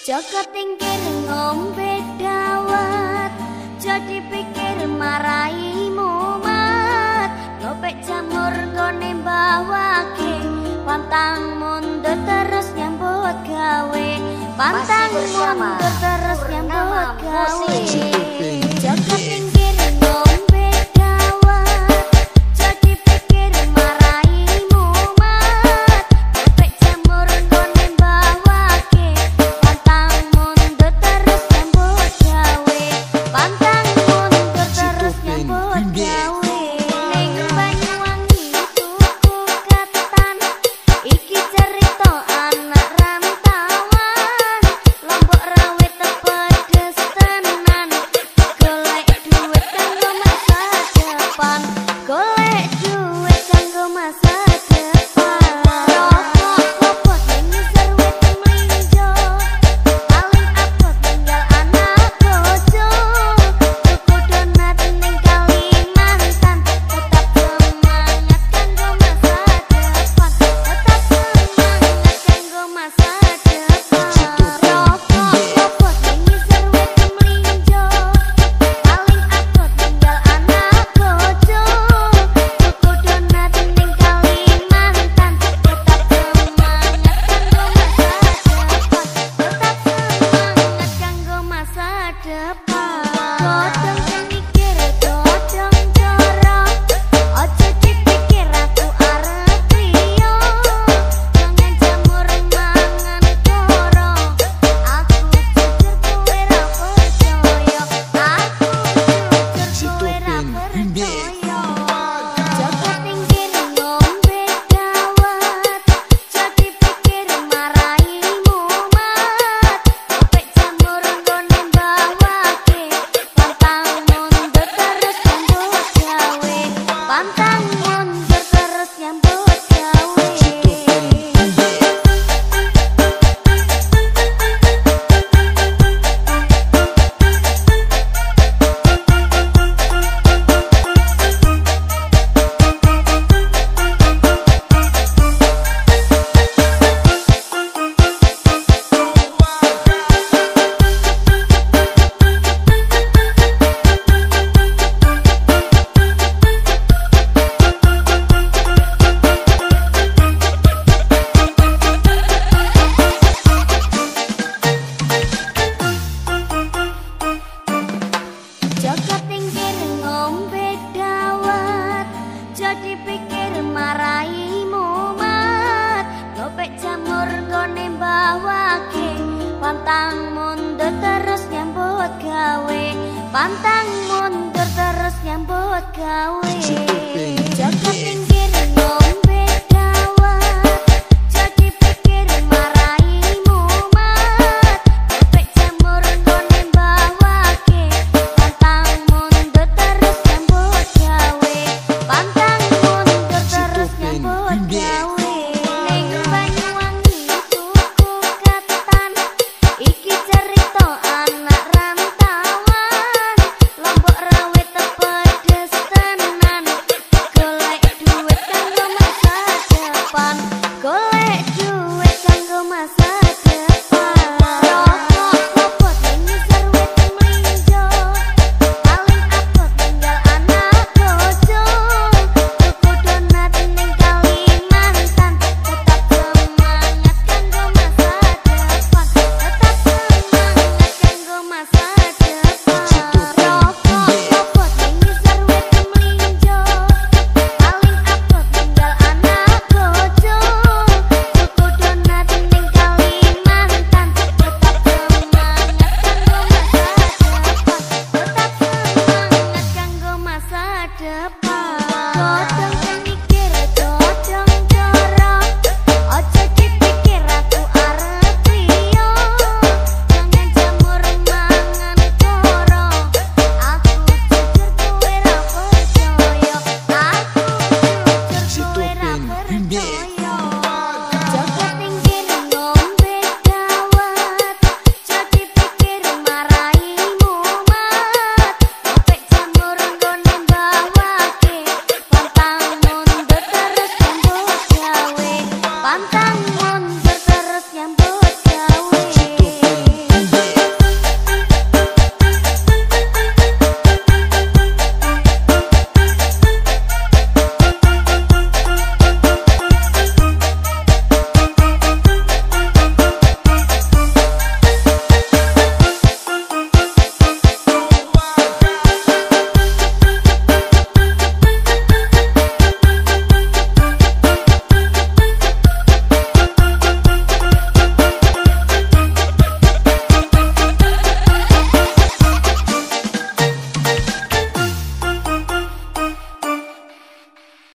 Joko tingkir ngombe dawet, jadi pikir marai mumet. Ngopek jamur nggone mbawake, pantang mundur terus nyambut gawe. Pantang mundur terus nyambut gawe. Joko tingkir ngombe dawet, jadi pikir marai mumet. Ngopek jamur nggone mbawake, pantang mundur terus nyambut gawe. Pantang mundur terus nyambut gawe. Ning Banyuwangi tuku ketan, iki cerita anak rantauan. Lombok rawit pedes tenan, golek duit kanggo masa depan. Golek duit kanggo masa depan. Rokok kopot ning ngisor wit mlinjo, paling abot ninggal anak bojo. Tuku donat ning Kalimantan, tetap semangat kanggo masa depan. Tetap semangat kanggo masa depan. Rokok kopot ning ngisor wit mlinjo, paling abot ninggal anak bojo. Tuku donat ning Kalimantan, tetap semangat kanggo masa depan. Tetap semangat kanggo masa depan. Godhong kemikir godhong jorok, ojo dipikir aku arep liya. Jangan jamur mangan koro, aku jujur kowe ra percaya. Aku jujur kowe ra percaya. Joko tingkir ngombe dawet, jadi pikir marai mumet. Ngopek jamur nggone mbawake, pantang mundur terus nyambut gawe. Pantang mundur terus nyambut gawe. Joko tingkir ngombe dawet, jadi pikir marai mumet. Ngopek jamur nggone mbawake, pantang mundur terus nyambut gawe. Pantang mundur terus nyambut gawe. Joko tingkir